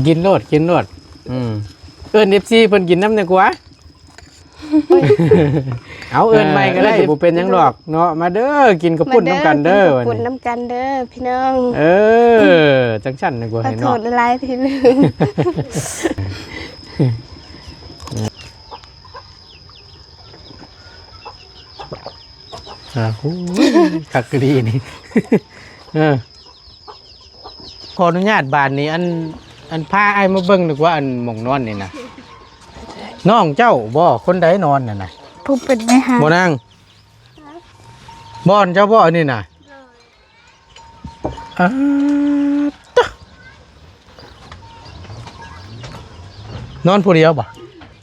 ກິນໂລດ ກິນໂລດ ອືມ ເອີ້ນເອັຟຊີເພິ່ນກິນນຳແດ່ກວ່າ. ເອົາ ເອີ້ນໃໝ່ກໍໄດ້ ເອີ ບໍ່ເປັນຫຍັງດອກເນາະ. ມາເດີ ກິນເຂົ້າປຸ້ນນຳກັນເດີ ມາເດີ ກິນເຂົ້າປຸ້ນ ວັນນີ້ ນຳກັນເດີພີ່ນ້ອງ. ເອີ ຈັ່ງຊັ້ນນະ ບໍ່ໃຫ້ເນາະ ຂໍໂທດຫຼາຍໆ ທີ່ລືມ. ອ່າ ໂອ້ຍ ຄັກອີ່ຫຼີນີ້ ເອີ. ຂໍອະນຸຍາດບາດນີ້ ອັນ ອັນ ພາອ້າຍມາເບິ່ງໜຶ່ງວ່າ ອັນ ໝ່ອງນອນນີ້ນະ ນ້ອງເຈົ້າບໍ່? ຄົນໃດນອນນັ້ນນະ? ຜູ້ເປັນແມ່ຮ້ານ ບໍ່ນາງ? ບ່ອນເຈົ້າບໍ່ອັນນີ້ນະ? ອາ ຕະ ນອນຜູ້ດຽວບໍ່?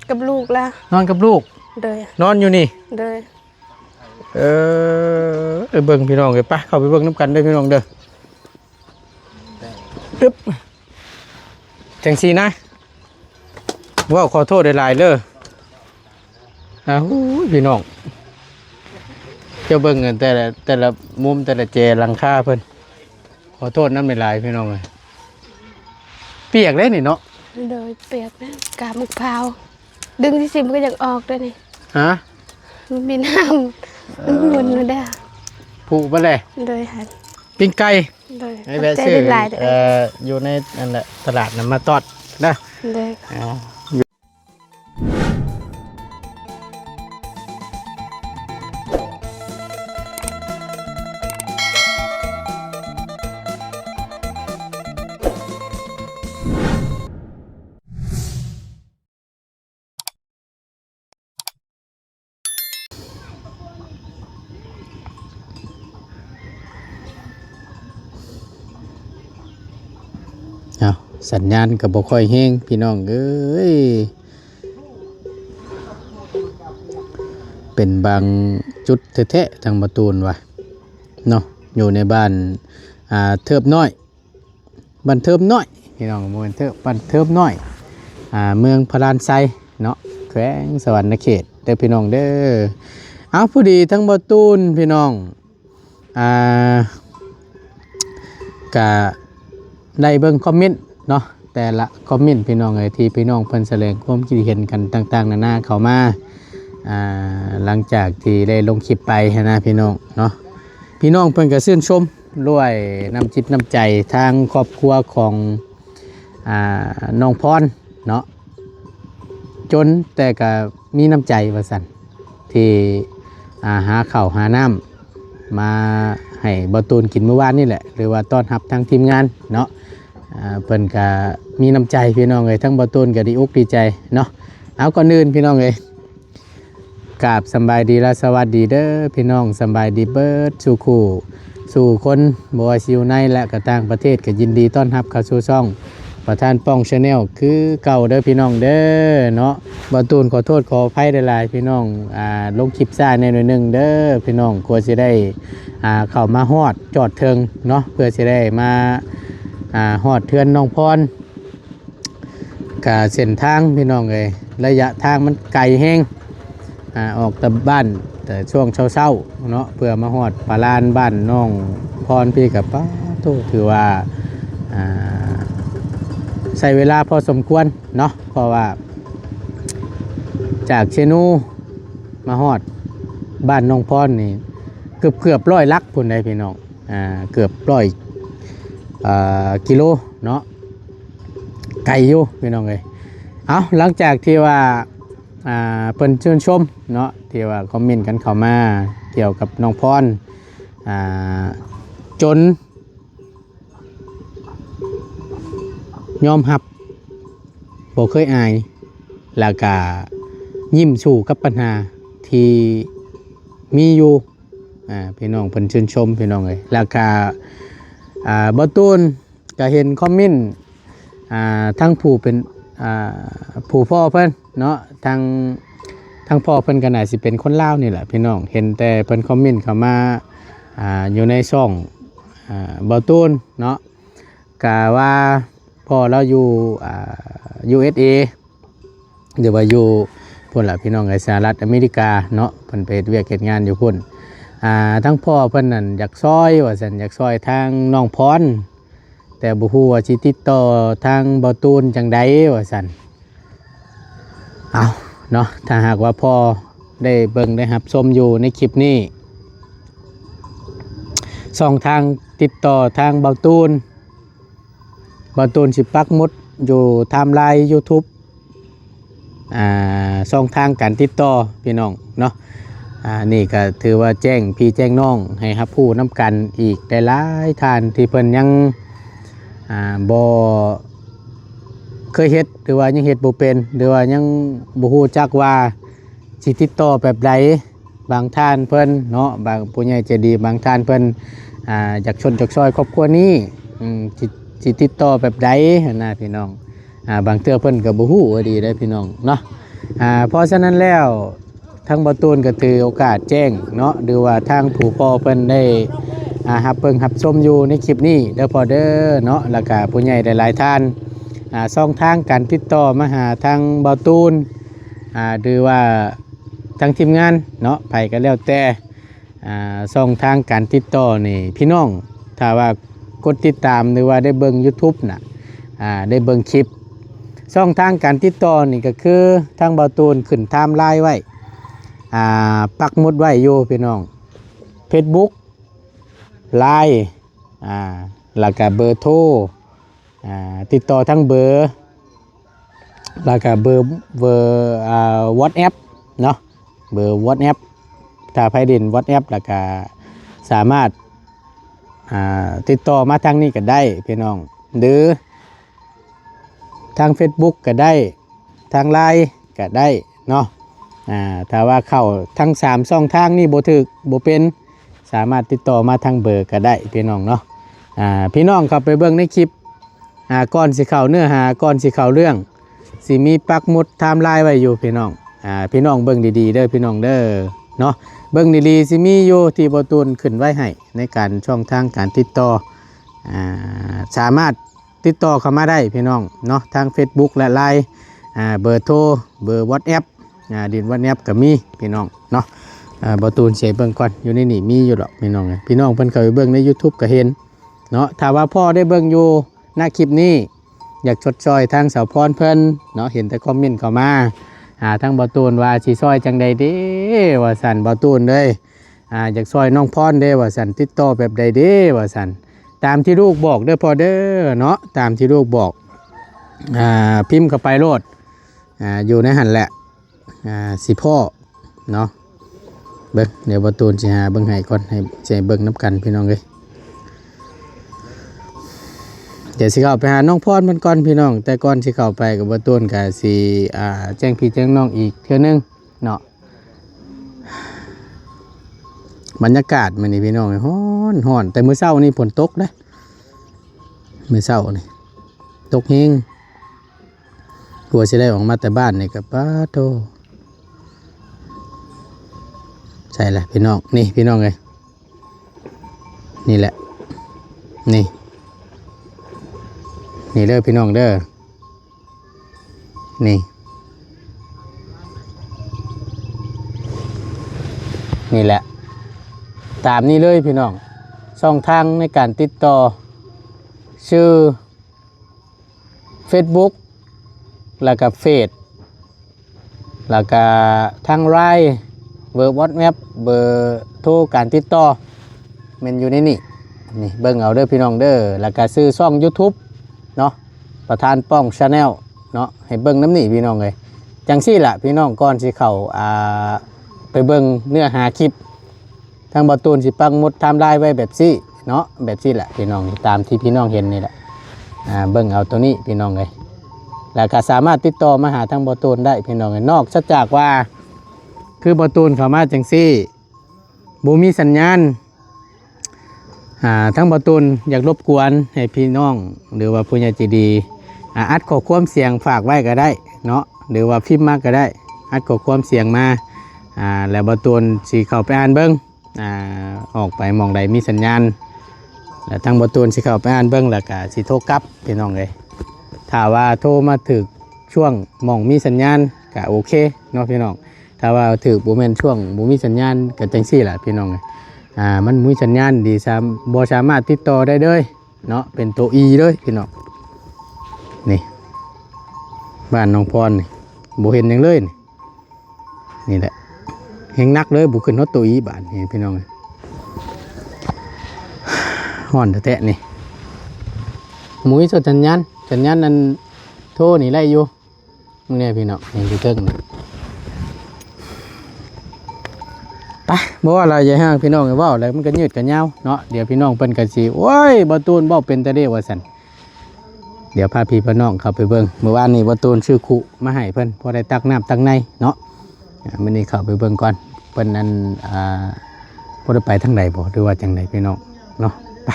ກັບລູກລະ ນອນກັບລູກ. ໂດຍ ນອນຢູ່ນີ້. ໂດຍ. ເອີ ໄປເບິ່ງພີ່ນ້ອງເອີຍ ໄປ ເຂົ້າໄປເບິ່ງນຳກັນເດີພີ່ນ້ອງເດີ. ອຶບ ຈັ່ງຊີ້ນະ ເວົ້າຂໍໂທດຫຼາຍໆເດີ. ອາ ໂອ້ຍ ພີ່ນ້ອງ ເຈົ້າເບິ່ງແຕ່ລະ ແຕ່ລະມຸມ ແຕ່ລະແຈຫຼັງຄາເພິ່ນ ຂໍໂທດນຳຫຼາຍໆ ພີ່ນ້ອງເອີຍ. ປຽກເດ້ນີ້ເນາະ. ໂດຍ ປຽກນະ ກາບໝາກພ້າວ ດຶງຊິມກໍຢາກອອກເດ້ນີ້. ຮະ? ມັນມີນ້ຳ ເອີ ມັນໝຸ່ນມາເດ້. ຜຸເບິດແລ້ວ. ໂດຍ ຫັ້ນ ປີ້ງໄກ່. ໂດຍ ໃຫ້ແວະຊື້ ຂອບໃຈຫຼາຍໆເດີ. ເອີ ຢູ່ໃນນັ້ນແຫຼະ ຕະຫຼາດນ້ຳມາຕອດເດີ. ໂດຍ. ເອົາ ສັນຍານກໍບໍ່ຄ່ອຍແຮງ ພີ່ນ້ອງເອີຍ. ເປັນບາງຈຸດແທ້ໆ ທາງບ່າວຕູນວ່າເນາະ ຢູ່ໃນບ້ານ ອ່າ ເທີບນ້ອຍ ບ້ານເທີບນ້ອຍ ພີ່ນ້ອງ ບໍ່ແມ່ນເທີບ ບ້ານເທີບນ້ອຍ ອ່າ ເມືອງພະລານໄຊເນາະ ແຂວງສະຫວັນນະເຂດເດີ ພີ່ນ້ອງເດີ. ເອົາ ພໍດີທາງບ່າວຕູນ ພີ່ນ້ອງ ອ່າ ກະໄດ້ເບິ່ງຄອມເມັນເນາະ ແຕ່ລະຄອມເມັນ ພີ່ນ້ອງເອີຍ ທີ່ພີ່ນ້ອງເພິ່ນສະແດງຄວາມຄິດເຫັນກັນຕ່າງໆນານາເຂົ້າມາ ອ່າ ຫຼັງຈາກທີ່ໄດ້ລົງຄລິບໄປຫັ້ນນະ ພີ່ນ້ອງເນາະ. ພີ່ນ້ອງເພິ່ນກໍຊື່ນຊົມດ້ວຍນ້ຳຈິດນ້ຳໃຈທາງຄອບຄົວຂອງ ອ່າ ນ້ອງພອນເນາະ ຈົນແຕ່ກໍມີນ້ຳໃຈວ່າຊັ້ນ ທີ່ ອ່າ ຫາເຂົ້າຫານ້ຳມາໃຫ້ບ່າວຕູນກິນມື້ວານນີ້ແຫຼະ ຫຼືວ່າຕ້ອນຮັບທາງທີມງານເນາະ. ອ່າ ເພິ່ນກໍມີນ້ຳໃຈ ພີ່ນ້ອງເອີຍ ທັງບ່າວຕູນກໍດີອົກດີໃຈເນາະ. ເອົາ ກ່ອນອື່ນ ພີ່ນ້ອງເອີຍ ກາບສຳບາຍດີ ແລະ ສະຫວັດດີເດີພີ່ນ້ອງ ສຳບາຍດີເບິດສູ່ຄູ່ສູ່ຄົນ ບໍ່ວ່າຊິຢູ່ໃນ ແລະ ກໍຕ່າງປະເທດ ກໍຍິນດີຕ້ອນຮັບເຂົ້າສູ່ຊ່ອງປະທານປ້ອງ Channel ຄືເກົ່າເດີພີ່ນ້ອງເດີເນາະ. ບ່າວຕູນຂໍໂທດຂໍອະໄພຫຼາຍໆ ພີ່ນ້ອງ ອ່າ ລົງຄລິບຊ້າແດ່ໜ້ອຍໜຶ່ງເດີພີ່ນ້ອງ ກວ່າຊິໄດ້ ອ່າ ເຂົ້າມາຮອດຈອດເຖິງເນາະ ເພື່ອຊິໄດ້ມາ ອ່າ ຮອດເຮືອນນ້ອງພອນ. ກະເສັ້ນທາງພີ່ນ້ອງເອີຍ ໄລຍະທາງມັນໄກແຮງ ອ່າ ອອກແຕ່ບ້ານແຕ່ຊ່ວງເຊົ້າໆເນາະ ເພື່ອມາຮອດປາລານບ້ານນ້ອງພອນພີ້ ກະປາໂທ້ ຖືວ່າ ອ່າ ໃຊ້ເວລາພໍສົມຄວນເນາະ ເພາະວ່າຈາກເຊໂນມາຮອດບ້ານນ້ອງພອນນີ້ ເກືອບໆ ເກືອບຮ້ອຍຫຼັກພຸ້ນໃດ໋ພີ່ນ້ອງ ອ່າ ເກືອບຮ້ອຍ ອ່າ ກິໂລເນາະ ໄກຢູ່ພີ່ນ້ອງເອີຍ. ເອົາ ຫຼັງຈາກທີ່ວ່າ ອ່າ ເພິ່ນຊື່ນຊົມເນາະ ທີ່ວ່າຄອມເມັນກັນເຂົ້າມາກ່ຽວກັບນ້ອງພອນ ອ່າ ຈົນຍອມຮັບ ບໍ່ເຄີຍອາຍ ແລ້ວກະຍິ້ມສູ້ກັບບັນຫາທີ່ມີຢູ່ ອ່າ ພີ່ນ້ອງເພິ່ນຊື່ນຊົມ ພີ່ນ້ອງເອີຍ. ແລ້ວກະ ອ່າ ບ່າວຕູນ ກະເຫັນຄອມເມັນ ອ່າ ທັງຜູ້ເປັນ ອ່າ ຜູ້ພໍ່ເພິ່ນເນາະ ທັງ ທັງພໍ່ເພິ່ນກໍໜ້າຊິເປັນຄົນລາວນີ້ແຫຼະພີ່ນ້ອງ ເຫັນແຕ່ເພິ່ນຄອມເມັນເຂົ້າມາ ອ່າ ຢູ່ໃນຊ່ອງ ອ່າ ບ່າວຕູນເນາະ ກະວ່າພໍ່ລາວຢູ່ ອ່າ ຢູເອັສເອ ຫຼືວ່າຢູ່ພຸ້ນລະພີ່ນ້ອງເອີຍ ສະຫະລັດອາເມລິກາເນາະ ເພິ່ນໄປເຮັດວຽກເຮັດງານຢູ່ພຸ້ນ. ອ່າ ທັງພໍ່ເພິ່ນນັ້ນຢາກຊ່ອຍວ່າຊັ້ນ ຢາກຊ່ອຍທາງນ້ອງພອນ ແຕ່ບໍ່ຮູ້ວ່າຊິຕິດຕໍ່ທາງເບົາຕູນຈັ່ງໃດວ່າຊັ້ນ. ເອົາເນາະ ຖ້າຫາກວ່າພໍໄດ້ເບິ່ງໄດ້ຮັບຊົມຢູ່ໃນຄລິບນີ້ ຊ່ອງທາງຕິດຕໍ່ທາງເບົາຕູນ ເບົາຕູນຊິປັກໝຸດຢູ່ timeline YouTube ອ່າ ຊ່ອງທາງການຕິດຕໍ່ພີ່ນ້ອງເນາະ. ອ່າ ນີ້ກໍຖືວ່າແຈ້ງພີ່ແຈ້ງນ້ອງໃຫ້ຮັບຮູ້ນຳກັນອີກຫຼາຍໆທ່ານທີ່ເພິ່ນຍັງ ອ່າ ບໍ່ເຄີຍເຮັດ ຫຼືວ່າຍັງເຮັດບໍ່ເປັນ ຫຼືວ່າຍັງບໍ່ຮູ້ຈັກວ່າຊິຕິດຕໍ່ແບບໃດ. ບາງທ່ານເພິ່ນເນາະ ບາງຜູ້ໃຫຍ່ໃຈດີ ບາງທ່ານເພິ່ນ ອ່າ ຢາກຊົດຢາກຊ່ອຍຄອບຄົວນີ້ ອືມ ຊິ ຊິຕິດຕໍ່ແບບໃດຫັ້ນນະພີ່ນ້ອງ. ອ່າ ບາງເທື່ອເພິ່ນກໍບໍ່ຮູ້ອີ່ຫຼີເດ້ພີ່ນ້ອງເນາະ. ອ່າ ເພາະສະນັ້ນແລ້ວ ທາງເບົາຕູນກໍຖືໂອກາດແຈ້ງເນາະ ຫຼືວ່າທາງຜູ້ພໍ່ເພິ່ນໄດ້ ອ່າ ຮັບເບິ່ງຮັບຊົມຢູ່ໃນຄລິບນີ້ເດີພໍ່ເດີເນາະ ແລ້ວກໍຜູ້ໃຫຍ່ຫຼາຍໆທ່ານ ອ່າ ຊ່ອງທາງການຕິດຕໍ່ມາຫາທາງເບົາຕູນ ອ່າ ຫຼືວ່າທາງທີມງານເນາະ ໃຜກໍແລ້ວແຕ່ ອ່າ ຊ່ອງທາງການຕິດຕໍ່ນີ້ ພີ່ນ້ອງ ຖ້າວ່າກົດຕິດຕາມ ຫຼືວ່າໄດ້ເບິ່ງ YouTube ນະ ອ່າ ໄດ້ເບິ່ງຄລິບ ຊ່ອງທາງການຕິດຕໍ່ນີ້ກໍຄືທາງເບົາຕູນຂຶ້ນ timeline ໄວ້ ອ່າ ປັກໝຸດໄວ້ຢູ່ພີ່ນ້ອງ Facebook Line ອ່າ ແລ້ວກໍເບີໂທ ອ່າ ຕິດຕໍ່ທາງເບີ ແລ້ວກໍເບີ ເບີ ອ່າ WhatsApp ເນາະ ເບີ WhatsApp ຖ້າໃຜຫຼິ້ນ WhatsApp ແລ້ວກໍສາມາດ ອ່າ ຕິດຕໍ່ມາທາງນີ້ກໍໄດ້ພີ່ນ້ອງ ຫຼື ທາງ Facebook ກໍໄດ້ ທາງ Line ກໍໄດ້ເນາະ. ອ່າ ຖ້າວ່າເຂົ້າທັງສາມຊ່ອງທາງນີ້ບໍ່ຖືກ ບໍ່ເປັນ ສາມາດຕິດຕໍ່ມາທາງເບີກໍໄດ້ພີ່ນ້ອງເນາະ. ອ່າ ພີ່ນ້ອງເຂົ້າໄປເບິ່ງໃນຄລິບ ອ່າ ກ່ອນຊິເຂົ້າເນື້ອຫາ ກ່ອນຊິເຂົ້າເລື່ອງ ຊິມີປັກໝຸດ timeline ໄວ້ຢູ່ພີ່ນ້ອງ. ອ່າ ພີ່ນ້ອງເບິ່ງດີໆເດີພີ່ນ້ອງເດີເນາະ ເບິ່ງດີໆ ຊິມີຢູ່ທີ່ເບົາຕູນຂຶ້ນໄວ້ໃຫ້ ໃນການຊ່ອງທາງການຕິດຕໍ່ ອ່າ ສາມາດ ຕິດຕໍ່ເຂົ້າມາໄດ້ພີ່ນ້ອງເນາະ ທາງ Facebook ແລະ Line ອ່າ ເບີໂທ ເບີ WhatsApp ອ່າ ດິນ WhatsApp ກໍມີພີ່ນ້ອງເນາະ. ເອີ ເບົາຕູນຊິໃຫ້ເບິ່ງກ່ອນ ຢູ່ໃນນີ້ມີຢູ່ດອກພີ່ນ້ອງເອີຍ ພີ່ນ້ອງເພິ່ນເຂົ້າໄປເບິ່ງໃນ YouTube ກໍເຫັນເນາະ. ຖ້າວ່າພໍໄດ້ເບິ່ງຢູ່ ນະ ຄລິບນີ້ ຢາກຊົດຊ່ອຍທາງສາວພອນເພິ່ນເນາະ ເຫັນແຕ່ຄອມເມັນເຂົ້າມາ ອ່າ ທາງເບົາຕູນວ່າຊິຊ່ອຍຈັ່ງໃດເດ້ ວ່າຊັ້ນ ເບົາຕູນເອີຍ ອ່າ ຢາກຊ່ອຍນ້ອງພອນເດ້ວ່າຊັ້ນ ຕິດຕໍ່ແບບໃດເດ້ວ່າຊັ້ນ ຕາມທີ່ລູກບອກເດີພໍ່ເດີເນາະ ຕາມທີ່ລູກບອກ ອ່າ ພິມເຂົ້າໄປໂລດ ອ່າ ຢູ່ໃນຫັ້ນແຫຼະ ອ່າ ຊິພໍ້ເນາະ. ເບິ່ງ ດຽວເບົາຕູນຊິຫາເບິ່ງໃຫ້ກ່ອນ ໃຫ້ ຊິໃຫ້ເບິ່ງນຳກັນພີ່ນ້ອງເອີຍ. ດຽວຊິເຂົ້າໄປຫານ້ອງພອນເພິ່ນກ່ອນພີ່ນ້ອງ ແຕ່ກ່ອນຊິເຂົ້າໄປກໍ ເບົາຕູນກໍຊິ ອ່າ ແຈ້ງພີ່ແຈ້ງນ້ອງອີກເທື່ອໜຶ່ງເນາະ. ບັນຍາກາດມື້ນີ້ພີ່ນ້ອງເອີຍ ຮ້ອນ ຮ້ອນ ແຕ່ມື້ເຊົ້ານີ້ຝົນຕົກເດ້ ມື້ເຊົ້ານີ້ຕົກແຮງ ກວ່າຊິໄດ້ອອກມາແຕ່ບ້ານນີ້ກໍ ປາໂທ ໃສ່ລະພີ່ນ້ອງ ນີ້ພີ່ນ້ອງເອີຍ ນີ້ແຫຼະ ນີ້ ນີ້ເດີພີ່ນ້ອງເດີ ນີ້ ນີ້ແຫຼະ ຕາມນີ້ເລີຍພີ່ນ້ອງ ຊ່ອງທາງໃນການຕິດຕໍ່ ຊື່ Facebook ແລ້ວກໍເຟສ ແລ້ວກະທາງ Line ເບີ WhatsApp ເບີໂທການຕິດຕໍ່ ແມ່ນຢູ່ໃນນີ້ ນີ້ເບິ່ງເອົາເດີພີ່ນ້ອງເດີ ແລ້ວກະຊື່ຊ່ອງ YouTube ເນາະ ປະທານປ້ອງ Channel ເນາະ ໃຫ້ເບິ່ງນຳນີ້ພີ່ນ້ອງເອີຍ. ຈັ່ງຊີ້ລະພີ່ນ້ອງ ກ່ອນຊິເຂົ້າ ອ່າ ໄປເບິ່ງເນື້ອຫາຄລິບ ທາງເບົາຕູນຊິປັກໝຸດ timeline ໄວ້ແບບຊີ້ເນາະ ແບບຊີ້ແຫຼະພີ່ນ້ອງ ຕາມທີ່ພີ່ນ້ອງເຫັນນີ້ແຫຼະ ອ່າ ເບິ່ງເອົາໂຕນີ້ພີ່ນ້ອງເອີຍ ແລ້ວກໍສາມາດຕິດຕໍ່ມາຫາທາງເບົາຕູນໄດ້ພີ່ນ້ອງເອີຍ. ນອກເສຍຈາກວ່າ ຄືເບົາຕູນເຂົ້າມາຈັ່ງຊີ້ ບໍ່ມີສັນຍານ ອ່າ ທາງເບົາຕູນຢາກລົບກວນໃຫ້ພີ່ນ້ອງ ຫຼືວ່າຜູ້ໃຫຍ່ໃຈດີ ອ່າ ອັດຂໍ້ຄວາມສຽງຝາກໄວ້ກໍໄດ້ເນາະ ຫຼືວ່າພິມມາກໍໄດ້ ອັດຂໍ້ຄວາມສຽງມາ ອ່າ ແລ້ວເບົາຕູນຊິເຂົ້າໄປອ່ານເບິ່ງ ອ່າ ອອກໄປໝ່ອງໃດມີສັນຍານ ແລ້ວທາງເບົາຕູນຊິເຂົ້າໄປອ່ານເບິ່ງ ແລ້ວກະຊິໂທກັບພີ່ນ້ອງເອີຍ. ຖ້າວ່າໂທມາຖືກຊ່ວງໝ່ອງມີສັນຍານກະໂອເຄເນາະພີ່ນ້ອງ ຖ້າວ່າຖືກບໍ່ແມ່ນຊ່ວງບໍ່ມີສັນຍານກະຈັ່ງຊີ້ລະພີ່ນ້ອງເອີຍ ອ່າ ມັນບໍ່ມີສັນຍານດີ ສາມ- ບໍ່ສາມາດຕິດຕໍ່ໄດ້ເລີຍ ເນາະ ເປັນໂຕອີເລີຍພີ່ນ້ອງ. ນີ້ ບ້ານນ້ອງພອນນີ້ ບໍ່ເຫັນຫຍັງເລີຍນີ້. ນີ້ແຫຼະ ແຮງໜັກເລີຍ ບໍ່ຂຶ້ນຮອດໂຕອີບາດນີ້ພີ່ນ້ອງ. ຮ້ອນແທ້ໆນີ້. ໝູ່ມີສັນຍານ ສັນຍານອັນໂທນີ້ໄດ້ຢູ່. ມື້ນີ້ພີ່ນ້ອງ ເຫັນຢູ່ເທິງນີ້. ໄປ ບໍ່ວ່າຫຼາຍໃຫຍ່ຫ້າງພີ່ນ້ອງ ເວົ້າແລ້ວມັນກໍຍືດກໍຍາວເນາະ. ດຽວພີ່ນ້ອງເພິ່ນກໍຊິ ໂອ້ຍ ບ່າວຕູນເວົ້າເປັນຕາເດ້ວ່າຊັ້ນ. ດຽວພາພີ່ພານ້ອງເຂົ້າໄປເບິ່ງ. ມື້ວານນີ້ບ່າວຕູນຊື້ຄຸມາໃຫ້ເພິ່ນ ພໍໄດ້ຕັກນ້ຳຕັກໃນເນາະ. ອາ ມື້ນີ້ເຂົ້າໄປເບິ່ງກ່ອນ ເພິ່ນນັ້ນ ອ່າ ບໍ່ໄດ້ໄປທາງໃດບໍ່ ຫຼືວ່າຈັ່ງໃດພີ່ນ້ອງເນາະ. ໄປ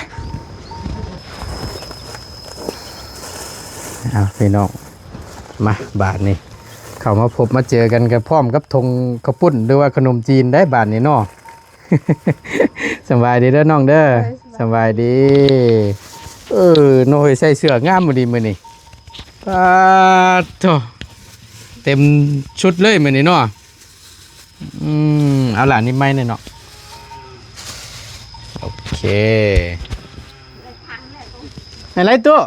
ເອົາພີ່ນ້ອງ ມາບາດນີ້ ເຂົ້າມາພົບມາເຈີກັນກັບ ພ້ອມກັບຖົງເຂົ້າປຸ້ນ ຫຼືວ່າຂະໜົມຈີນໄດ໋ບາດນີ້ເນາະ. ສະບາຍດີເດີນ້ອງເດີ. ໂດຍ ສະບາຍດີ. ເອີ ນ້ອງເອີຍ ໃສ່ເສື້ອງາມມື້ດີມື້ນີ້. ປາດໂທ້ ເຕັມຊຸດເລີຍມື້ນີ້ເນາະ. ອືມ ເອົາຫຼານນີ້ໄມ້ແດ່ເນາະ. ໂອເຄ ໄດ້ທັງແລ້ວ ໄດ້ຫຼາຍຕູ້.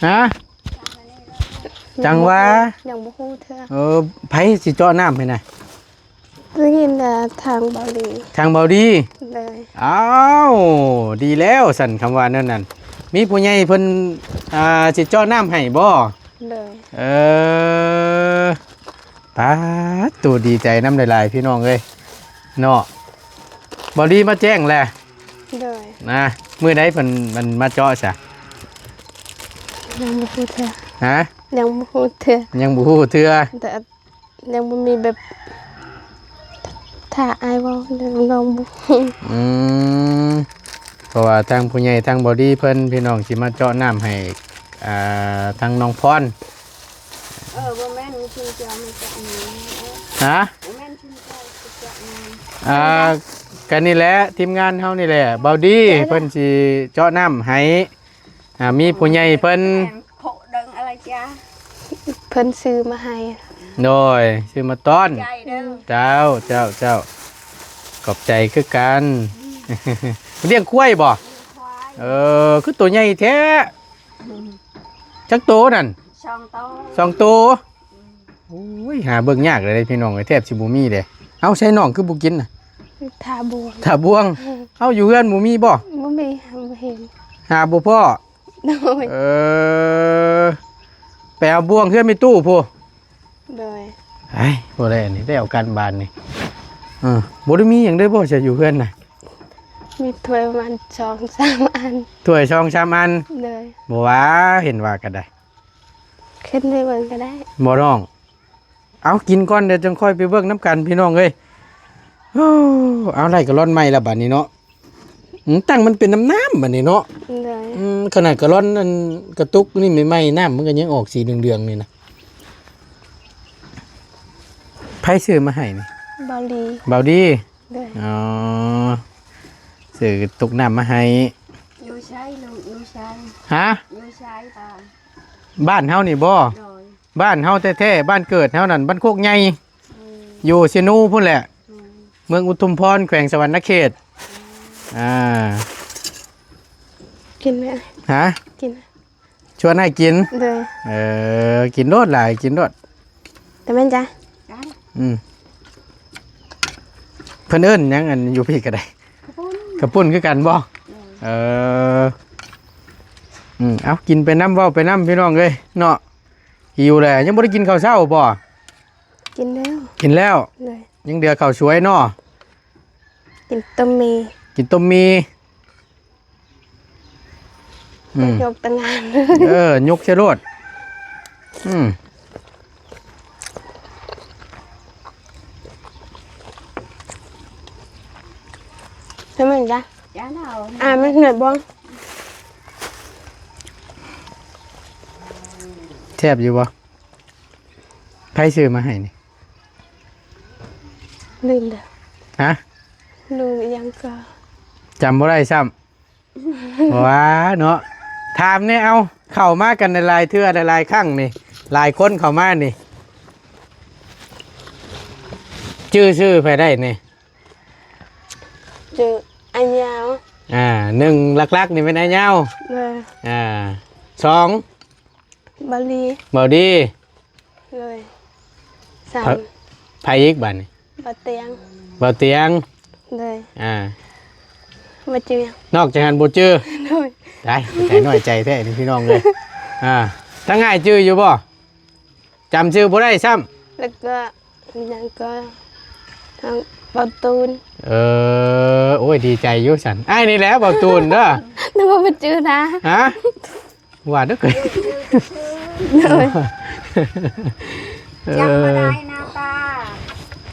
ຮະ? ຈັ່ງວ່າ ຍັງບໍ່ຮູ້ເທື່ອ. ເອີ ໃຜຊິເຈາະນ້ຳໃຫ້ນະ? ໄດ້ຍິນແຕ່ທາງເບົາດີ. ທາງເບົາດີ? ໂດຍ. ອ້າວ ດີແລ້ວຊັ້ນ ຄຳວ່າແນວນັ້ນ. ມີຜູ້ໃຫຍ່ເພິ່ນ ອ່າ ຊິເຈາະນ້ຳໃຫ້ບໍ່? ໂດຍ. ເອີ ປາດໂທ້ ດີໃຈນຳຫຼາຍໆ ພີ່ນ້ອງເອີຍເນາະ. ເບົາດີມາແຈ້ງແຫຼະ. ໂດຍ. ນະ ມື້ໃດເພິ່ນ ມັນມາເຈາະຊະ? ຍັງບໍ່ຮູ້ເທື່ອ. ຮະ? ຍັງບໍ່ຮູ້ເທື່ອ. ຍັງບໍ່ຮູ້ເທື່ອ. ແຕ່ ຍັງບໍ່ມີແບບ ຖ້າອ້າຍເວົ້າ ນ້ອງບໍ່ຮູ້. ອືມ ເພາະວ່າທາງຜູ້ໃຫຍ່ທາງເບົາດີເພິ່ນ ພີ່ນ້ອງ ຊິມາເຈາະນ້ຳໃຫ້ ອ່າ ທາງນ້ອງພອນ. ເອີ ບໍ່ແມ່ນ ມີຄົນຈະເອົາມາຈາກອັນນີ້. ຮະ? ບໍ່ແມ່ນ ເປັນເຈົ້າຊິເຈາະນ້ຳ. ອ່າ ກະນີ້ແຫຼະ ທີມງານເຮົານີ້ແຫຼະ ເບົາດີ ເຈົ້າ ເພິ່ນຊິເຈາະນ້ຳໃຫ້. ອ່າ ມີຜູ້ໃຫຍ່ເພິ່ນ ແມ່ນ ໂພະເດີງອາລາຈາ ເພິ່ນຊື້ມາໃຫ້. ໂດຍ ຊື້ມາຕ້ອນ. ໃຈເດີ. ເຈົ້າ ເຈົ້າ ເຈົ້າ ຂອບໃຈຄືກັນ. ລ້ຽງຄວາຍບໍ່? ລ້ຽງຄວາຍ. ເອີ ຄືໂຕໃຫຍ່ແທ້. ອືມ ຈັກໂຕນັ້ນ? ສອງໂຕ. ສອງໂຕ. ໂອ້ຍ ຫາເບິ່ງຍາກເລີຍພີ່ນ້ອງເອີຍ ແທບຊິບໍ່ມີເດ້. ເອົ້າ ໃສ່ນ້ອງຄືບໍ່ກິນນະ? ຖ້າບ່ວງ. ຖ້າບ່ວງ. ເອົ້າ ຢູ່ເຮືອນບໍ່ມີບໍ່? ບໍ່ມີ ບໍ່ເຫັນ. ຫາບໍ່ພໍ້? ໂດຍ. ເອີ ໄປເອົາບ່ວງເຮືອນແມ່ຕູ້ພຸ້ນ. ໂດຍ. ໄອ້ ບໍ່ໄດ້ ອັນນີ້ໄດ້ເອົາກັນບາດນີ້. ເອີ ບໍ່ໄດ້ມີຫຍັງເລີຍບໍ່ ຈະຢູ່ເຮືອນນະ? ມີຖ້ວຍປະມານສອງສາມອັນ. ຖ້ວຍສອງສາມອັນ. ໂດຍ. ບໍ່ວ່າ ເຫັນວ່າກໍໄດ້. ຂຶ້ນໄປເບິ່ງກໍໄດ້. ບໍ່ນ້ອງ? ເອົາ ກິນກ່ອນ ດຽວຈັ່ງຄ່ອຍໄປເບິ່ງນຳກັນ ພີ່ນ້ອງເອີຍ. ໂອ້ ເອົາ ໄດ້ກາລອນໃໝ່ລະບາດນີ້ເນາະ. ອືມ ຕັ້ງມັນເປັນນ້ຳໆ ບາດນີ້ເນາະ. ໂດຍ. ອືມ ຂະໜາດກາລອນອັນກະຕຸກນີ້ໃໝ່ໆ ນ້ຳມັນກໍຍັງອອກສີເດືອງໆ ນີ້ນະ. ໃຜຊື້ມາໃຫ້ນີ້? ເບົາດີ. ເບົາດີ. ໂດຍ. ອໍ ຊື້ຕຸກນ້ຳມາໃຫ້. ຢູ່ໃສລູກ? ຢູ່ໃສ? ຮະ? ຢູ່ໃສ? ບ້ານເຮົານີ້ບໍ່? ໂດຍ. ບ້ານເຮົາແທ້ໆ ບ້ານເກີດເຮົານັ້ນ ບ້ານໂຄກໃຫຍ່. ອືມ ຢູ່ເຊໂນພຸ້ນແຫຼະ. ອືມ ເມືອງອຸທຸມພອນ ແຂວງສະຫວັນນະເຂດ. ອືມ ອ່າ ກິນໄໝ? ຮະ? ກິນ. ຊວນໃຫ້ກິນ. ໂດຍ. ເອີ ກິນໂລດຫຼາຍ ກິນໂລດ. ແຕ່ແມ່ນຈ້າ. ອືມ ເພິ່ນເອີ້ນຫຍັງ ອັນຢູ່ພີ້ກໍໄດ້? ເຂົ້າປຸ້ນ. ເຂົ້າປຸ້ນຄືກັນບໍ່? ໂດຍ. ເອີ ອືມ ເອົາ ກິນໄປນຳ ເວົ້າໄປນຳ ພີ່ນ້ອງເອີຍເນາະ. ຫິວແຫຼະ. ຍັງບໍ່ໄດ້ກິນເຂົ້າເຊົ້າບໍ່? ກິນແລ້ວ. ກິນແລ້ວ. ໂດຍ. ຍັງເຫຼືອເຂົ້າສວຍເນາະ. ກິນຕົ້ມໝີ່. ກິນຕົ້ມໝີ່. ອືມ ຍົກຕະງານ. ເອີ ຍົກໃສ່ໂລດ. ອືມ ໃຫ້ມັນຈ້ະ. ອ່າ ມັນເໜືອດບໍ່? ແຊບຢູ່ບໍ່? ໃຜຊື້ມາໃຫ້ນີ້? ລືມແລ້ວ. ຮະ? ລືມອີ່ຫຍັງກໍ ຈຳບໍ່ໄດ້ຊ້ຳ. ວ່າເນາະ ຖາມແດ່ ເອົາ ເຂົ້າມາກັນຫຼາຍເທື່ອຫຼາຍຄັ້ງນີ້ ຫຼາຍຄົນເຂົ້າມານີ້ ຈື່ຊື່ໃຜໄດ້ນີ້? ຊື່ອ້າຍຍາວ. ອ່າ ໜຶ່ງຫຼັກໆນີ້ແມ່ນອ້າຍຍາວ ໂດຍ ອ່າ ສອງ ບ່າວລີ ບ່າວດີ ໂດຍ ສາມ ໃຜ ໃຜອີກບາດນີ້? ບ່າວຕຽງ ບ່າວຕຽງ ໂດຍ ອ່າ ບໍ່ຈື່ຫຍັງ ນອກຈາກຫັ້ນບໍ່ຈື່ ໂດຍ ຕາຍ ໃຈນ້ອຍໃຈແທ້ນີ້ພີ່ນ້ອງເອີຍ ອ່າ ທາງອ້າຍຈື່ຢູ່ບໍ່? ຈຳຊື່ບໍ່ໄດ້ຊ້ຳ ແລ້ວກໍ ຫຍັງກໍ ທາງເບົາຕູນ ເອີ ໂອ້ຍ ດີໃຈຢູ່ຊັ້ນ ອ້າຍນີ້ແຫຼະເບົາຕູນເດີ ນຶກວ່າບໍ່ຈື່ນະ ຮະ? ວ່າເດີ ໂດຍ ເອີ ຈຳບໍ່ໄດ້ນະປ້າ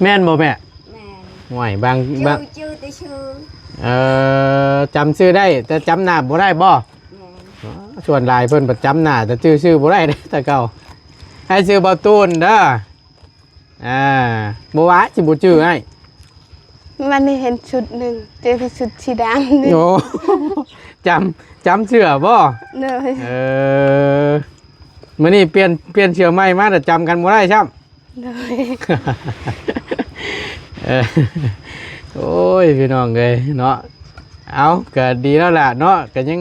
ແມ່ນບໍ່ແມ່? ແມ່ນ ໂອ້ຍ ບາງ ຈື່ ບາງ ຈື່ແຕ່ຊື່ ເອີ ຈຳຊື່ໄດ້ ແຕ່ຈຳໜ້າບໍ່ໄດ້ບໍ່? ແມ່ນ ສ່ວນຫຼາຍເພິ່ນປະຈຳໜ້າ ແຕ່ຈື່ຊື່ບໍ່ໄດ້ເດ້ ແຕ່ເກົ່າ ອ້າຍຊື່ເບົາຕູນເດີ ອ່າ ບໍ່ວ່າຊິບໍ່ຈື່ອ້າຍ ມັນເຫັນຊຸດໜຶ່ງ ເຈີແຕ່ຊຸດສີດຳນີ້ ໂອ້ ຈຳ ຈຳເສື້ອບໍ່? ໂດຍ ເອີ ມື້ນີ້ປ່ຽນ ປ່ຽນເສື້ອໃໝ່ມາ ແຕ່ຈຳກັນບໍ່ໄດ້ຊ້ຳ ໂດຍ ເອີ ໂອ້ຍ ພີ່ນ້ອງເອີຍເນາະ ເອົາ ກໍດີແລ້ວລະເນາະ ກໍຍັງ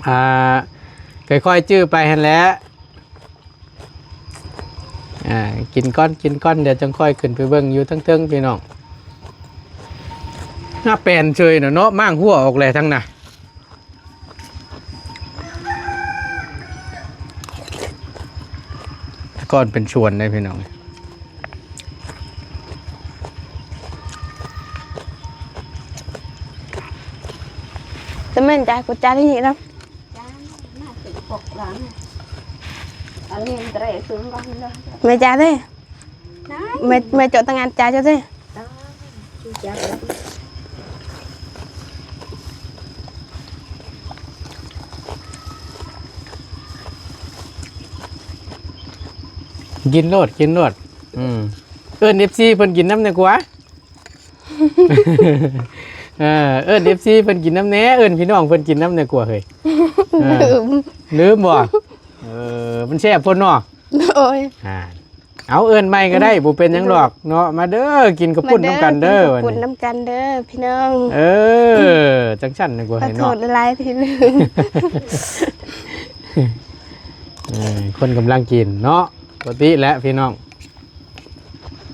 ອ່າ ຄ່ອຍໆຈື່ໄປຫັ້ນແຫຼະ ອ່າ ກິນກ່ອນ ກິນກ່ອນ ດຽວຈັ່ງຄ່ອຍຂຶ້ນໄປເບິ່ງຢູ່ທາງເທິງພີ່ນ້ອງ ໜ້າແປນເຊີຍນະເນາະ ມ້າງຫົວອອກແຫຼະທັງນະ ແຕ່ກ່ອນເປັນສວນເດ້ພີ່ນ້ອງ ແຕ່ແມ່ນຈາກກູຈານີ້ນະ. ແມ່ຈາເດ້ ແມ່ ແມ່ເຈາະຕັ້ງງານຈາເຈົ້າເດ້ ກິນໂລດ ກິນໂລດ ອືມ ເອີ້ນເອັຟຊີເພິ່ນກິນນຳແດ່ກວ່າ. ເອີ ເອີ້ນເອັຟຊີເພິ່ນກິນນຳແດ່ ເອີ້ນພີ່ນ້ອງເພິ່ນກິນນຳແດ່ກວ່າເຮີ້ຍ ເອີ ລືມ ລືມບໍ່? ເອີ ມັນແຊບໂພດເນາະ ໂດຍ ອ່າ ເອົາ ເອີ້ນໃໝ່ກໍໄດ້ ບໍ່ເປັນຫຍັງດອກເນາະ ມາເດີ ກິນເຂົ້າປຸ້ນນຳກັນເດີ ມາເດີ ກິນເຂົ້າປຸ້ນນຳກັນເດີພີ່ນ້ອງ ເອີ ຈັ່ງຊັ້ນນະກວ່າ ຂໍໂທດຫຼາຍໆ ທີ່ລືມ ເອີ ຄົນກຳລັງກິນເນາະ ປົກກະຕິແຫຼະພີ່ນ້ອງ.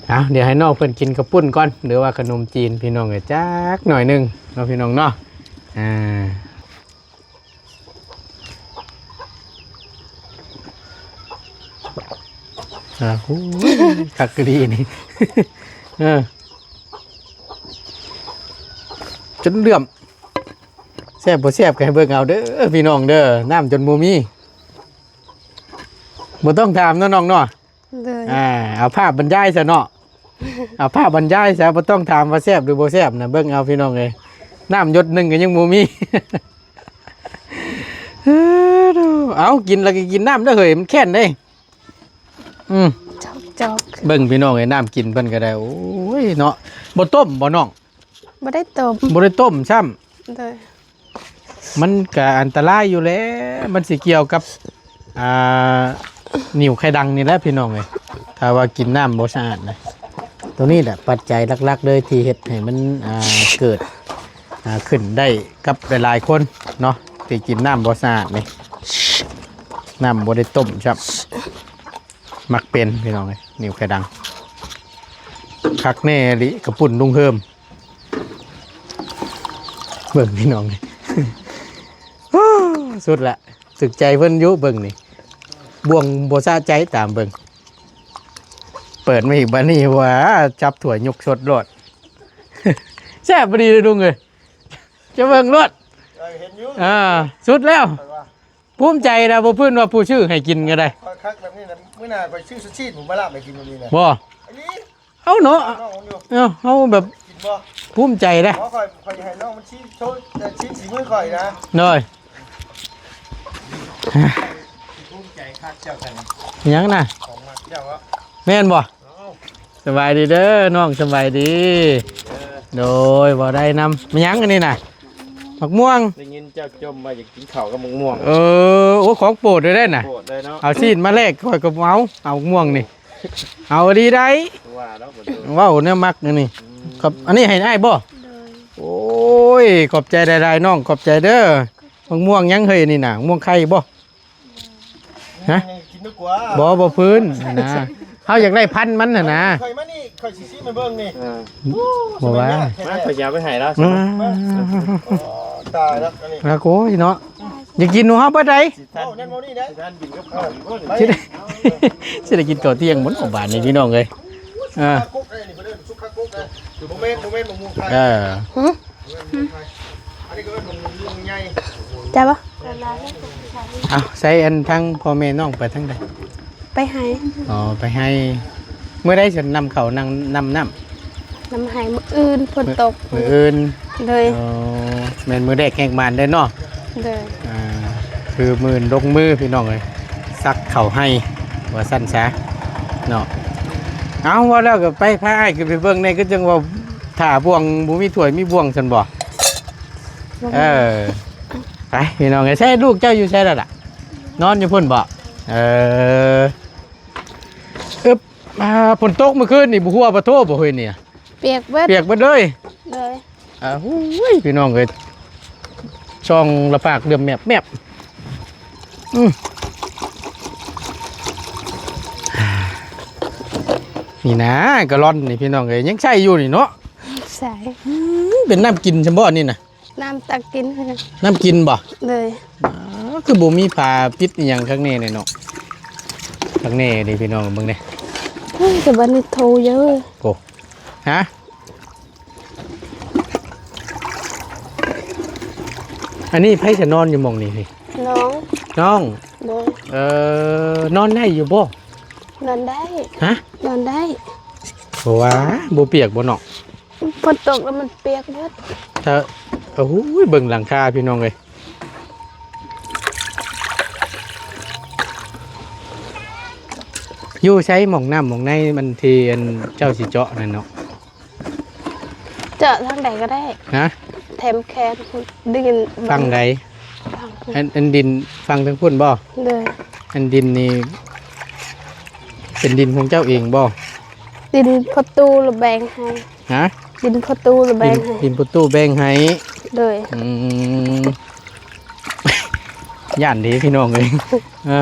ເອົາ ດຽວໃຫ້ນ້ອງເພິ່ນກິນເຂົ້າປຸ້ນກ່ອນ ຫຼືວ່າຂະໜົມຈີນພີ່ນ້ອງເອີຍ ຈັກໜ້ອຍໜຶ່ງເນາະ ພີ່ນ້ອງເນາະ ອ່າ ອ່າ ໂອ້ຍ ຄັກອີ່ຫຼີນີ້ ເອີ ຈົນເຫຼື້ອມ ແຊບບໍ່ແຊບກໍໃຫ້ເບິ່ງເອົາເດີພີ່ນ້ອງເດີ ນ້ຳຈົນບໍ່ມີ ບໍ່ຕ້ອງຖາມເນາະນ້ອງເນາະ. ໂດຍ ອ່າ ເອົາພາບບັນຍາຍຊະເນາະ ເອົາພາບບັນຍາຍຊະ ບໍ່ຕ້ອງຖາມວ່າແຊບຫຼືບໍ່ແຊບນະ ເບິ່ງເອົາພີ່ນ້ອງເອີຍ ນ້ຳຢົດໜຶ່ງກໍຍັງບໍ່ມີ ເອົາ ກິນແລ້ວກໍກິນນ້ຳເດີເຮີ້ຍ ມັນແຄ້ນເດ້ ອືມ ຈອກໆ ເບິ່ງພີ່ນ້ອງເອີຍ ນ້ຳກິນເພິ່ນກໍໄດ້ ໂອ້ຍເນາະ ບໍ່ຕົ້ມບໍ່ນ້ອງ? ບໍ່ໄດ້ຕົ້ມ ບໍ່ໄດ້ຕົ້ມຊ້ຳ ໂດຍ ມັນກະອັນຕະລາຍຢູ່ແຫຼະ ມັນຊິກ່ຽວກັບ ອ່າ ໜິວໄຂ່ດັງນີ້ແຫຼະພີ່ນ້ອງເອີຍ ຖ້າວ່າກິນນ້ຳບໍ່ສະອາດນະ ໂຕນີ້ແຫຼະປັດໄຈຫຼັກໆເລີຍທີ່ເຮັດໃຫ້ມັນ ອ່າ ເກີດ ອ່າ ຂຶ້ນໄດ້ກັບຫຼາຍໆຄົນເນາະ ທີ່ກິນນ້ຳບໍ່ສະອາດນີ້ ນ້ຳບໍ່ໄດ້ຕົ້ມຊ້ຳ ມັກເປັນພີ່ນ້ອງເອີຍ ໜິວໄຂ່ດັງ ຄັກແນ່ອີ່ຫຼີ ເຂົ້າປຸ້ນລຸງເຮີມ ເບິ່ງພີ່ນ້ອງ ສຸດລະ ຖືກໃຈເພິ່ນຢູ່ເບິ່ງນີ້ ບ່ວງບໍ່ສະໃຈຕາມເບິ່ງ ເປີດມາອີກບາດນີ້ວ່າ ຈັບຖ້ວຍຍົກສົດໂລດ ແຊບບໍ່ດີເດີລຸງເອີຍ ຈະເບິ່ງໂລດ ເອີ ເຫັນຢູ່ ອ່າ ສຸດແລ້ວ ຂ້ອຍວ່າ ພູມໃຈນະ ບໍ່ພື້ນວ່າຜູ້ຊື້ໃຫ້ກິນກໍໄດ້ ຂ້ອຍຄັກແບບນີ້ນະ ມື້ໜ້າຂ້ອຍຊື້ຊູຊິໝູມາລາບໃຫ້ກິນມື້ນີ້ນະ ບໍ່ ອີ່ຫຼີ ເອົາເນາະ ເອົາແບບ ກິນບໍ່ ພູມໃຈເດ້ ບໍ່ ຂ້ອຍ ຂ້ອຍໃຫ້ນ້ອງມັນຊີ້ໂຊ ຊີ້ສີມືຂ້ອຍນະ ໂດຍ ພູມໃຈຄັກເຈົ້າກັນ ຫຍັງນະ ຂອງມັກເຈົ້າເນາະ ແມ່ນບໍ່? ສະບາຍດີເດີນ້ອງ ສະບາຍດີ ເອີ ໂດຍ ບໍ່ໄດ້ນຳ ແມ່ນຫຍັງອັນນີ້ນະ ໝາກມ່ວງ ໄດ້ຍິນເຈົ້າຈົ່ມວ່າຢາກກິນເຂົ້າກັບໝາກມ່ວງ ເອີ ໂອ້ ຂອງໂປດເລີຍເດ້ນະ ໂປດເລີຍເນາະ ເອົາຊີ້ນມາແລກຂ້ອຍກໍເອົາ ເອົາໝາກມ່ວງນີ້ ເອົາດີໄດ້ ວ່າແລ້ວ ເວົ້າແນວມັກອັນນີ້ ອືມ ຄັບ ອັນນີ້ໃຫ້ອ້າຍບໍ່? ໂດຍ ໂອ້ຍ ເອີ ຂອບໃຈຫຼາຍໆ ນ້ອງ ຂອບໃຈເດີ. ມະມ່ວງຫຍັງເຮີ້ຍນີ້ນະ? ມະມ່ວງໄຂ່ບໍ່? ຮະ? ກິນດີກວ່າ. ບໍ່ ບໍ່ພື້ນນະ. ເຮົາຢາກໄດ້ພັນມັນຫັ້ນນະ. ຂ້ອຍມານີ້ ຂ້ອຍຊິຊີມໃຫ້ເບິ່ງນີ້. ເອີ ບໍ່ວ່າ ມາ ຂ້ອຍຊິເອົາໄປໃຫ້ລາວ. ອືມ ຕາຍແລ້ວອັນນີ້. ລາໂກຍເນາະ. ຢາກກິນຂອງເຮົາເບິດໃດ. ຊິທັນ ເວົ້ານັ້ນເວົ້ານີ້ໄດ້ ຊິທັນກິນກັບເຂົ້າຢູ່ບໍ່ນີ້? ຊິໄດ້ ຊິໄດ້ກິນເຂົ້າທ່ຽງບໍ່ເນາະບາດນີ້ ພີ່ນ້ອງເອີຍ. ອ່າ ສຸກຄາກົກໄດ້ນີ້ ເພິ່ນເອີ້ນສຸກຄາກົກໄດ້. ບໍ່ແມ່ນ ບໍ່ແມ່ນໝາກມ່ວງໄຂ່. ເອີ ຫຶ? ອັນນີ້ກໍເອີ້ນໝາກມ່ວງໃຫຍ່. ຈັບບໍ່? ເອົາ ໃສ່ອັນທາງພໍ່ແມ່ນ້ອງໄປທາງໃດ? ໄປໄຮ່. ອໍ ໄປໄຮ່. ມື້ໃດຊິນຳເຂົ້າ ນຳ ນຳນ້ຳ? ນຳໄຮ່ມື້ອື່ນ ຝົນຕົກ. ມື້ອື່ນ. ໂດຍ. ອໍ ແມ່ນມື້ແລກແຮງໝານເດ້ເນາະ. ໂດຍ. ອ່າ ຄືມື້ນີ້ລົງມື ພີ່ນ້ອງເອີຍ ສັກເຂົ້າໄຮ່ ວ່າຊັ້ນຊະເນາະ. ເອົາ ເວົ້າແລ້ວກໍໄປ ພາອ້າຍຂຶ້ນໄປເບິ່ງແດ່. ຄືຈັ່ງວ່າຖ້າບ່ວງ ບໍ່ມີຖ້ວຍມີບ່ວງຊັ້ນບໍ່? ບໍ່ມີ. ເອີ ໄປ ພີ່ນ້ອງເອີຍ. ໃສ ລູກເຈົ້າຢູ່ໃສແລ້ວລະ? ນອນຢູ່ພຸ້ນບໍ່? ເອີ ອຶບ ອ່າ ຝົນຕົກມື້ຄືນນີ້ ບໍ່ຮົວບໍ່ໂທບໍ່ເຮີ້ຍນີ້? ປຽກເບິດ. ປຽກເບິດເລີຍ. ໂດຍ. ອ່າ ໂອ້ຍ ພີ່ນ້ອງເອີຍ ຊ່ອງລະປາກເຫຼືອມແມບໆ. ອືມ ນີ້ນະ ກາລອນນີ້ ພີ່ນ້ອງເອີຍ ຍັງໃຊ້ຢູ່ນີ້ເນາະ. ໃຊ້. ອືມ ເປັນນ້ຳກິນຊັ້ນບໍ່ອັນນີ້ນະ? ນ້ຳຕັກກິນ. ນ້ຳກິນບໍ່? ໂດຍ. ອ້າວ ຄືບໍ່ມີຝາປິດອີ່ຫຍັງຂ້າງໃນເນາະ? ຂ້າງໃນເດ້ ພີ່ນ້ອງເບິ່ງເດ້. ໂອ້ຍ ແຕ່ບັດນີ້ໂທເຢີ. ໂອ້ ຮະ? ອັນນີ້ໃຜຈະນອນຢູ່ໝ່ອງນີ້? ນ້ອງ. ນ້ອງ. ໂດຍ. ເອີ ນອນໄດ້ຢູ່ບໍ່? ນອນໄດ້. ຮະ? ນອນໄດ້. ບໍ່ວ່າ ບໍ່ປຽກບໍ່ນ້ອງ? ຝົນຕົກແລ້ວມັນປຽກເບິດ. ຖ້າ ໂອ້ຍ ເບິ່ງຫຼັງຄາ ພີ່ນ້ອງເອີຍ. ຢູ່ໃສໝ່ອງນ້ຳໝ່ອງໃນມັນ ທີ່ອັນເຈົ້າຊິເຈາະນັ້ນເນາະ? ເຈາະທາງໃດກໍໄດ້. ຮະ? ແຖມແຄນ ດິນຝັ່ງໃດ? ຝັ່ງ ອັນ ອັນດິນຝັ່ງທາງພຸ້ນບໍ່? ໂດຍ. ອັນດິນນີ້ເປັນດິນຂອງເຈົ້າເອງບໍ່? ດິນພໍ່ຕູ້ລະແບ່ງໃຫ້. ຮະ? ດິນພໍ່ຕູ້ລະແບ່ງໃຫ້. ດິນພໍ່ຕູ້ແບ່ງໃຫ້. ໂດຍ. ອືມ ຢ້ານເດ້ ພີ່ນ້ອງເອີຍ. ເອີ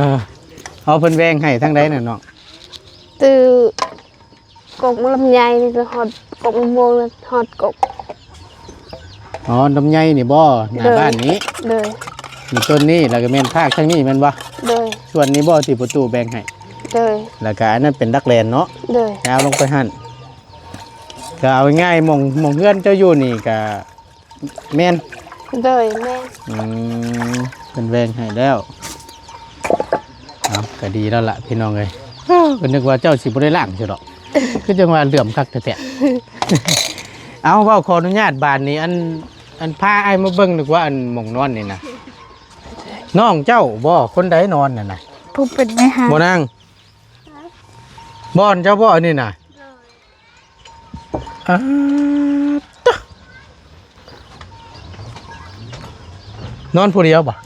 ເອົາ ເພິ່ນແບ່ງໃຫ້ທາງໃດນະນ້ອງ? ຕື່ ກົກມະລຳໄຍນີ້ ຮອດກົກມະມ່ວງ ຮອດກົກ. ອໍ ລຳໄຍນີ້ບໍ່? ໜ້າ ໂດຍ ບ້ານນີ້. ໂດຍ. ມີຕົ້ນນີ້ ແລ້ວກໍແມ່ນພາກທາງນີ້ແມ່ນບໍ່? ໂດຍ. ສ່ວນນີ້ບໍ່ ທີ່ພໍ່ຕູ້ແບ່ງໃຫ້? ໂດຍ. ແລ້ວກໍອັນນັ້ນເປັນດັກແລນເນາະ? ໂດຍ. ຍາວລົງໄປຫັ້ນ. ກໍເອົາງ່າຍໆ ໝ່ອງ ໝ່ອງເຮືອນເຈົ້າຢູ່ນີ້ກໍ ແມ່ນ. ໂດຍ ແມ່ນ. ອືມ ເພິ່ນແບ່ງໃຫ້ແລ້ວ. ເອົາ ກໍດີແລ້ວລະ ພີ່ນ້ອງເອີຍ. ເອີ ກໍນຶກວ່າເຈົ້າຊິບໍ່ໄດ້ລ້າງຊະດອກ. ຄືຈັ່ງວ່າເຫຼື້ອມຄັກແທ້ໆ. ເອົາ ເວົ້າ ຂໍອະນຸຍາດບາດນີ້ ອັນ ອັນ ພາອ້າຍມາເບິ່ງ ນຶກວ່າອັນໝ່ອງນອນນີ້ນະ ນ້ອງເຈົ້າບໍ່? ຄົນໃດນອນນັ້ນນະ? ຜູ້ເປັນແມ່ຮ້ານ. ບໍ່ນາງ? ບ່ອນເຈົ້າບໍ່ອັນນີ້ນະ? ອ່າ ຕະ ນອນຜູ້ດຽວບໍ່?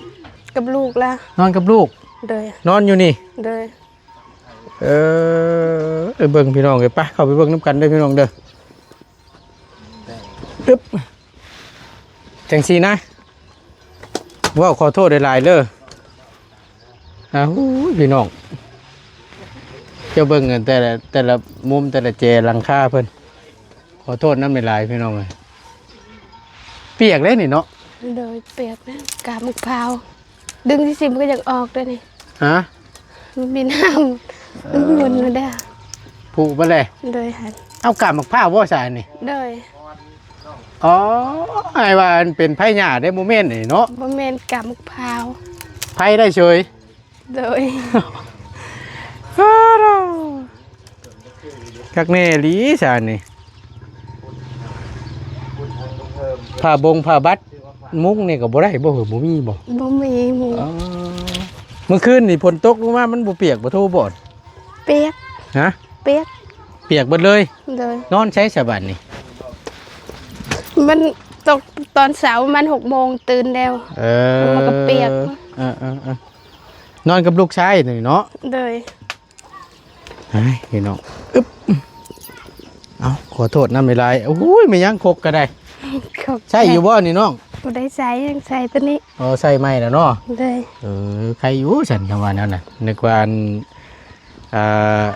ກັບລູກລະ. ນອນກັບລູກ? ໂດຍ. ນອນຢູ່ນີ້? ໂດຍ. ເອີ ໄປເບິ່ງ ພີ່ນ້ອງເອີຍ. ໄປ ເຂົ້າໄປເບິ່ງນຳກັນເດີ ພີ່ນ້ອງເດີ. ອຶບ ຈັ່ງຊີ້ນະ ເວົ້າຂໍໂທດຫຼາຍໆເດີ. ອ້າວ ໂອ້ຍ ພີ່ນ້ອງ ເຈົ້າເບິ່ງແຕ່ລະ ແຕ່ລະມຸມ ແຕ່ລະແຈຫຼັງຄາເພິ່ນ. ຂໍໂທດນຳຫຼາຍໆ ພີ່ນ້ອງເອີຍ. ປຽກເດ້ນີ້ເນາະ. ໂດຍ ປຽກນະ ກາບໝາກພ້າວ ດຶງຊິມກໍຢາກອອກເດ້ນີ້. ຮະ? ມັນມີນ້ຳ ເອີ ມັນໝຸນມາເດ້. ຜຸມາແລ້ວ? ໂດຍ. ເອົາ ກາບໝາກພ້າວບໍ່ຊະອັນນີ້? ໂດຍ. ອໍ ອ້າຍວ່າອັນເປັນໄພຫຍ້າເດ້ ບໍ່ແມ່ນນີ້ເນາະ? ບໍ່ແມ່ນ ກາບໝາກພ້າວ. ໄພໄດ້ເສີຍ? ໂດຍ. ຄັກແນ່ອີ່ຫຼີຊະນີ້. ຜ້າບົງຜ້າບັດ ມຸ້ງນີ້ກໍບໍ່ໄດ້ບໍ່? ບໍ່ມີບໍ່? ບໍ່ມີມຸ້ງ. ອໍ ມື້ຄືນນີ້ຝົນຕົກລົງມາ ມັນບໍ່ປຽກບໍ່ໂທບໍ່? ປຽກ. ຮະ? ປຽກ. ປຽກເບິດເລີຍ? ໂດຍ. ນອນໃສຊະບາດນີ້? ມັນຕົກຕອນເຊົ້າປະມານຫົກໂມງ ຕື່ນແລ້ວ. ເອີ ມັນກໍປຽກ. ເອີໆ ນອນກັບລູກຊາຍນີ້ເນາະ? ໂດຍ. ໄອ້ ພີ່ນ້ອງ ອຶບ ເອົາ ຂໍໂທດນຳຫຼາຍໆ. ໂອ້ຍ ແມ່ນຫຍັງ ຄົກກໍໄດ້. ຂອບໃຈ. ໃຊ້ຢູ່ບໍ່ນີ້ນ້ອງ? ບໍ່ໄດ້ໃຊ້ ຍັງໃຊ້ຕົວນີ້. ເອີ ໃຊ້ໃໝ່ແລ້ວເນາະ. ໂດຍ. ເອີ ໃຄຢູ່ຊັ້ນ ຄຳວ່າແນວນັ້ນ ນຶກວ່າອັນ ເອີ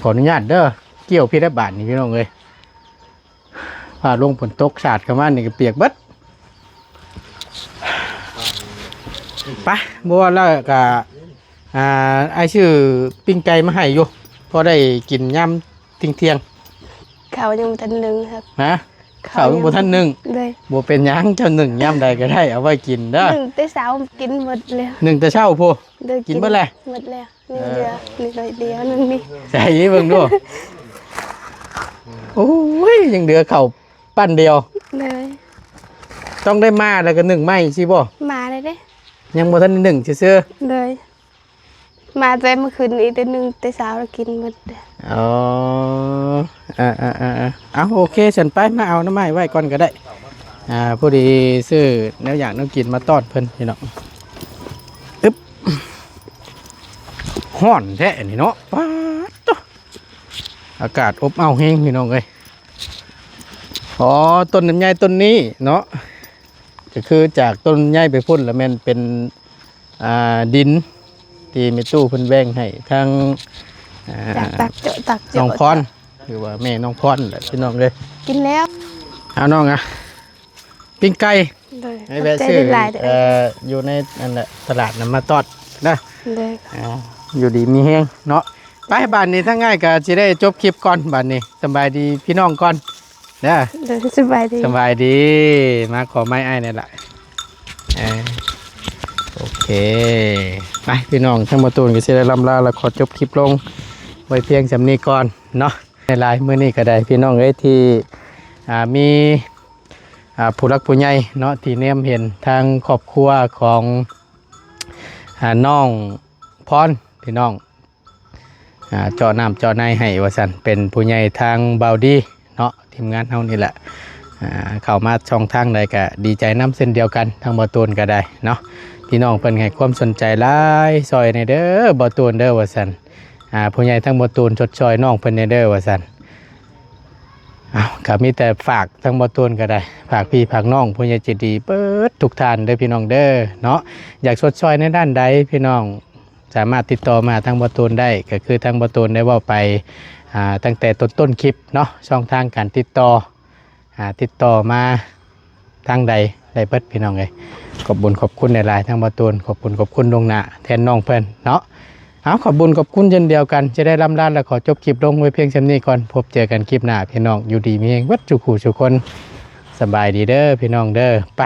ຂໍອະນຸຍາດເດີ ກ່ຽວພີ້ລະບາດນີ້ພີ່ນ້ອງເອີຍ. ຟ້າລົງຝົນຕົກສາດເຂົ້າມານີ້ກໍປຽກເບິດ. ໄປ ບໍ່ວ່າແລ້ວກໍ ອ່າ ອ້າຍຊື້ປີ້ງໄກ່ມາໃຫ້ຢູ່ ພໍໄດ້ກິນຍາມທ່ຽງໆ. ເຂົ້າຍັງບໍ່ທັນໜຶ້ງຄັບ. ຮະ? ເຂົ້າຍັງບໍ່ທັນໜຶ້ງ. ໂດຍ. ບໍ່ເປັນຫຍັງ ເຈົ້າໜຶ້ງຍາມໃດກໍໄດ້ ເອົາໄວ້ກິນເດີ. ໜຶ້ງແຕ່ເຊົ້າກິນໝົດແລ້ວ. ໜຶ້ງແຕ່ເຊົ້າພຸ້ນ. ໂດຍ. ກິນເບິດແລ້ວ? ໝົດແລ້ວ. ເອີ ໜຶ້ງໜ້ອຍດຽວໜຶ່ງນີ້. ໃສ່ເບິ່ງດູ. ໂອ້ຍ ຍັງເຫຼືອເຂົ້າປັ້ນດຽວ. ໂດຍ. ຕ້ອງໄດ້ມາແລ້ວກໍໜຶ້ງໃໝ່ຊີ້ບໍ່? ມາແລ້ວເດ້. ຍັງບໍ່ທັນໄດ້ໜຶ້ງຊື່ໆ. ໂດຍ. ມາແຕ່ມື້ຄືນນີ້ ແຕ່ໜຶ້ງແຕ່ເຊົ້າແລ້ວກິນໝົດ. ອໍ ເອີໆໆໆ ເອົາ ໂອເຄ ຊັ້ນໄປ ມາເອົາໜໍ່ໄມ້ໄວ້ກ່ອນກໍໄດ້. ອ່າ ພໍດີຊື້ແນວຢາກແນວກິນມາຕ້ອນເພິ່ນພີ່ນ້ອງ. ອຶບ ຮ້ອນແທ້ນີ້ເນາະ. ປາດໂທ້ ອາກາດອົບອ້າວແຮງພີ່ນ້ອງເອີຍ. ອໍ ຕົ້ນລຳໄຍຕົ້ນນີ້ເນາະ ກໍຄືຈາກຕົ້ນລຳໄຍໄປພຸ້ນລະແມ່ນເປັນ ອ່າ ດິນທີ່ແມ່ຕູ້ເພິ່ນແບ່ງໃຫ້ທາງ ອ່າ ຕັກເຈາະ ຕັກເຈາະ ນ້ອງພອນ ຫຼືວ່າແມ່ນ້ອງພອນແຫຼະພີ່ນ້ອງເອີຍ. ກິນແລ້ວ. ເອົານ້ອງອະ ປີ້ງໄກ່. ໂດຍ. ໃຫ້ແວະຊື້ ຂອບໃຈຫຼາຍໆເດີ. ເອີ ຢູ່ໃນອັນນະຕະຫຼາດນຳມາຕ້ອນເດີ. ໂດຍ. ອ່າ ຢູ່ດີມີແຮງເນາະ. ໄປ ບາດນີ້ທາງອ້າຍກໍຊິໄດ້ຈົບຄລິບກ່ອນ ບາດນີ້ສຳບາຍດີພີ່ນ້ອງກ່ອນເດີ. ໂດຍ. ສະບາຍດີ. ສະບາຍດີ. ມາຂໍໄມ້ອ້າຍແດ່ລະ. ເອີ ໂອເຄ ໄປພີ່ນ້ອງ ທາງບ່າວຕູນກໍຊິໄດ້ລ່ຳລາ ແລະ ຂໍຈົບຄລິບລົງໄວ້ພຽງສ່ຳນີ້ກ່ອນເນາະ. ຫຼາຍໆ ມື້ນີ້ກໍໄດ້ພີ່ນ້ອງເອີຍ ທີ່ ອ່າ ມີ ອ່າ ຜູ້ຫຼັກຜູ້ໃຫຍ່ເນາະ ທີ່ແນມເຫັນທາງຄອບຄົວຂອງ ອ່າ ນ້ອງພອນ ພີ່ນ້ອງ ອ່າ ເຈາະນ້ຳເຈາະໃນໃຫ້ວ່າຊັ້ນ ເປັນຜູ້ໃຫຍ່ທາງບ່າວດີເນາະ ທີມງານເຮົານີ້ແຫຼະ. ອ່າ ເຂົ້າມາຊ່ອງທາງໃດກໍດີໃຈນຳເຊັ່ນດຽວກັນ ທາງບ່າວຕູນກໍໄດ້ເນາະ. ພີ່ນ້ອງເພິ່ນໃຫ້ຄວາມສົນໃຈຫຼາຍ ຊ່ອຍແດ່ເດີບ່າວຕູນເດີວ່າຊັ້ນ. ອ່າ ຜູ້ໃຫຍ່ທາງບ່າວຕູນຊົດຊ່ອຍນ້ອງເພິ່ນແດ່ເດີວ່າຊັ້ນ. ເອົາ ກໍມີແຕ່ຝາກທາງບ່າວຕູນກໍໄດ້ ຝາກພີ່ຝາກນ້ອງ ຜູ້ໃຫຍ່ໃຈດີເບິດທຸກທ່ານເດີພີ່ນ້ອງເດີເນາະ. ຢາກຊົດຊ່ອຍໃນດ້ານໃດ ພີ່ນ້ອງສາມາດຕິດຕໍ່ມາທາງບ່າວຕູນໄດ້ ກໍຄືທາງບ່າວຕູນໄດ້ເວົ້າໄປ ອ່າ ຕັ້ງແຕ່ຕົ້ນໆຄລິບເນາະ ຊ່ອງທາງການຕິດຕໍ່ ອ່າ ຕິດຕໍ່ມາ ທາງໃດໄດ້ເບິດພີ່ນ້ອງເອີຍ. ຂອບບຸນຂອບຄຸນຫຼາຍໆ ທາງບ່າວຕູນ ຂອບບຸນຂອບຄຸນລ່ວງໜ້າແທນນ້ອງເພິ່ນເນາະ. ເອົາ ຂອບບຸນຂອບຄຸນເຊັ່ນດຽວກັນ ຈະໄດ້ລ່ຳລາ ແລະ ຂໍຈົບຄລິບລົງໄວ້ພຽງສ່ຳນີ້ກ່ອນ. ພົບເຈີກັນຄລິບໜ້າ ພີ່ນ້ອງຢູ່ດີມີແຮງເບິດສູ່ຜູ້ສູ່ຄົນ. ສະບາຍດີເດີພີ່ນ້ອງເດີ. ໄປ